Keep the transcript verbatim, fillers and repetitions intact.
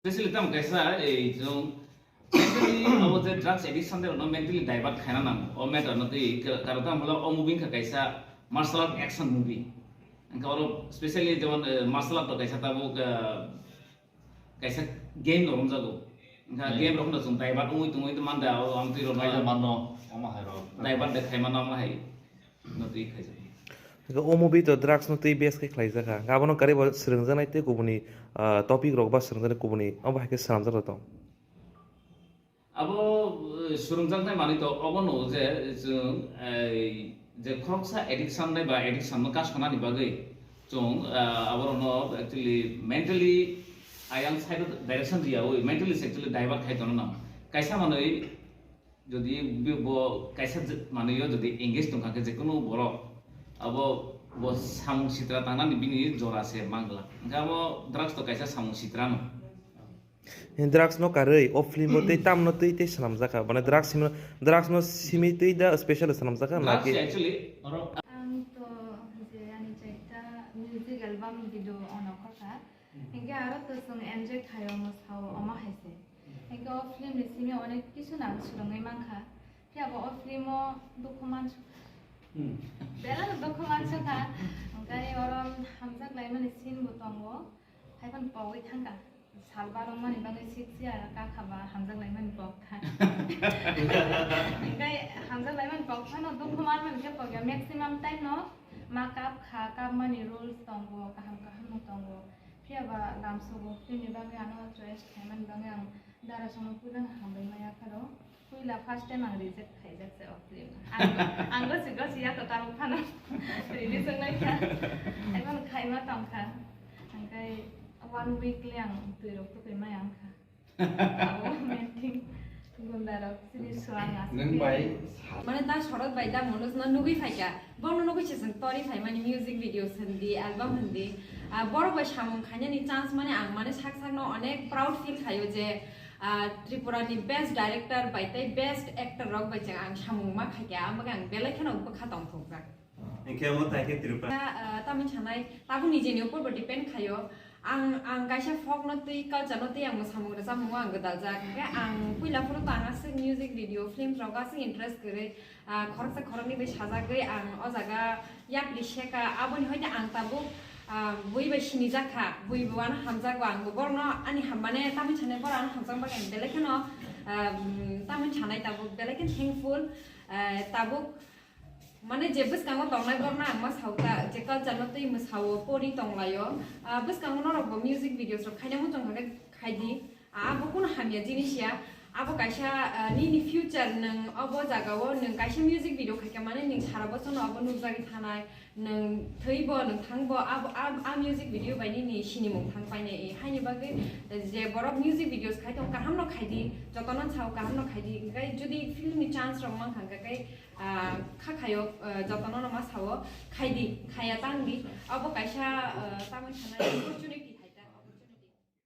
Especially tamo kaisa, ei, chwng mentally abo je drugs addiction de no mentally divert khaina nango. O matter no tei ka-, karo tamo bolo o movie kha kaisa martial art action movie. Engka oro specially jemon, eh, martial art to kaisa tabuk, eh, kaisa game no romjago. Engka Hmm. game rok no chwng divert ungui tungui manda o ang twi rok Maya mano, omo hai rok. Divert de khaima no ma hai. No twi khaijak. Hingke o movie to drugs no twi base khe khlaijak kha. Hingke abono kwrwi bo swrwngjaknai tei kubuni, ah, topic rok ba swrwngjaknai kubuni obo hai khe swnamjak rw tong. Abo, eh, swrwngjaknai manwi to obono je chwng, eh, je khoroksa addiction nai ba addiction no kasonani bagwi chwng, ah, aborokno actually mentally ayang side o direction riyaui mentally se actually divert khai tono nang. Kaisa manwi Jodi bi-, bo kaisa je-, manwi o jodi engage tongkha khe jekunu borok, abo bo samung sitra tangnani bini jora se mangla. Hingkhe abo drugs to kaisa samung sitra no. Drugs no karwi o film o tei tamno twi tei swnamjak kha. Mane drugs simi, drugs no simi twi da special swnamjak kha, drugs naki? Actually, oro Ang to je ani chaita music album video ono kha. Hinkhe aro to chwng enjoy khaio, mwsao, omo hai se. Hinkhe o film ni simi onek kisu nang swrwngwi mankha. Phiya bo o film o dukhu mansukha. Hmm. Belai no dukhu mansukha. Hinkhe oro hamjak laimani scene bo tongo. Haiphano pogwi thangkha. Sal barwkmani bagwi sik siya kakha ba hamjak laimani pok kha. Hinkhe hamjak laimani pok phano dukhu manmani khe pogya. Maximum time no ma kap kha, kapmani rules tongo, kaham kaham no tongo. Phiya ba lamsogo, bini bagwi ano choice khaimani bagwi ang dara sono puila hambai maya kharo. Puila first time ang reject khaijak se o film. Ang, ang gosi gosi ya kwtal phano release wngnai kha. Ebo khaima tong kha. Hingke one week le ang twi rok tukai maya wng kha. Abo main thing gunda rok sini suang aswk. Nwng bai sa- Mane da Shorot bai da Manoj no nugwi phaikha. Bono nugwi se chwng tori phaimani music video hindi, album hindi. Ah, borok bai samung khainani chance mane ang mane sak sak no onek proud feel khaio je, ah, Tripura ni best director bai tei best actor rok bai chwng ang samung ma khaikha, ang bagwi ang belai kheno bwkha tongthokjak. Hinkhe omo tai khe Tripura. Ah, tamni sanai tabuk nijeni upor bo depend khaio. Ang, ang kaisa folk no twi culture no twi ang mwsamung rwchapmung o ang gwdaljak. Hinkhe ang puila phuru to ang aswk music video, films rok aswk interest kwrwi, ah, khoroksa khoroknwi bai sajagwi ang o jaga yapri seka. Aboni hoite ang tabuk, ah, bui bai sinijak kha, bui bo ano hamjago, ang bo borokno ani ham-, mane tamni sanai borok ano hamjakma khe ang belai kheno, ah, tamni sanai tabuk belai kheno thankful, ah, tabuk. Mane je bwskango tongnai borokno ang ma sao ta, je culture no twi mwsao, pori tonglaio. Ah, bwskango norok bo music videos rok khaina muchung kha khe khai di. Ah, abo kunu hamya jinis ya. Abo kaisa, ah, nini future nwng obo jagao nwng kaisa music video khaikha mane nwng sara bochorno obo nukjagwi thanai. Nwng thwibo, nwng thangbo, abo, ah, ah music video bai nini sinimung thang painai. Haini bagwi je borok music videos khai tong kaham no khai di, jotono sao kaham no khai di. Hinkhe jodi film ni chance rok mankha hinkhe, ah, kha khaio, ah, jotono no ma sao, khai di, khaya tang di. Abo kaisa, ah, tamni sanai opportunity.